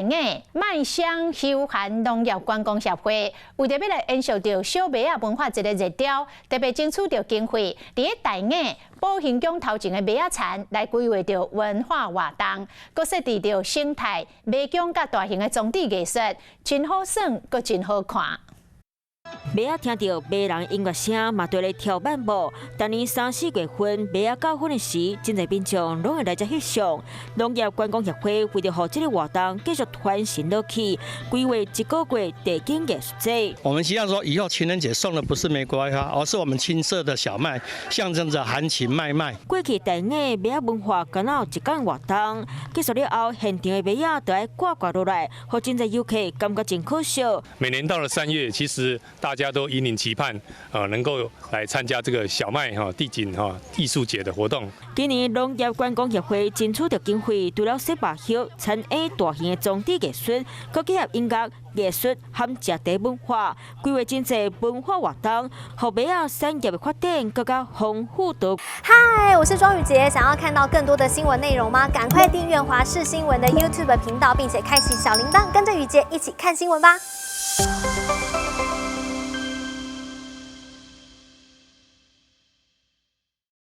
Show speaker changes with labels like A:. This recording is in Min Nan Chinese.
A: 雅麥香休閒農業觀光協會為著欲來延續著小麥仔文化節的熱潮，特別爭取著經費，佇咧大雅寶興宮頭前的麥仔田來規劃著文化活動，閣設置著生態迷宮佮大型的裝置藝術，真好耍，閣真好看。
B: 麥仔聽著迷人音樂聲，嘛綴咧跳慢舞。逐年三四月份，麥仔授粉的時，真濟民眾攏會來遮翕相。農業觀光協會為著予這個活動繼續傳承落去，規劃一個月地景藝術節。
C: 我們希望說，以後情人節送的不是玫瑰花，而是我們青色的小麥，象徵著含情脈脈。
B: 過去大雅麥仔文化敢若有一工活動結束了後，現場的麥仔就愛掛掛落來，予真濟遊客感覺真可惜。
D: 每年到了3月，其實大家都引領期盼，能夠來參加這個小麥哈地景哈藝術節的活動。
B: 今年農業觀光協會爭取著經費，除了洗白葉、參與大型的裝置藝術，閣結合音樂、藝術和食茶文化，規劃真濟文化活動，予麥仔產業的發展閣較豐富多。
E: 嗨，我是莊宇傑，想要看到更多的新聞內容嗎？趕快訂閱華視新聞的 YouTube 頻道，並且開啟小鈴鐺，跟着宇傑一起看新聞吧。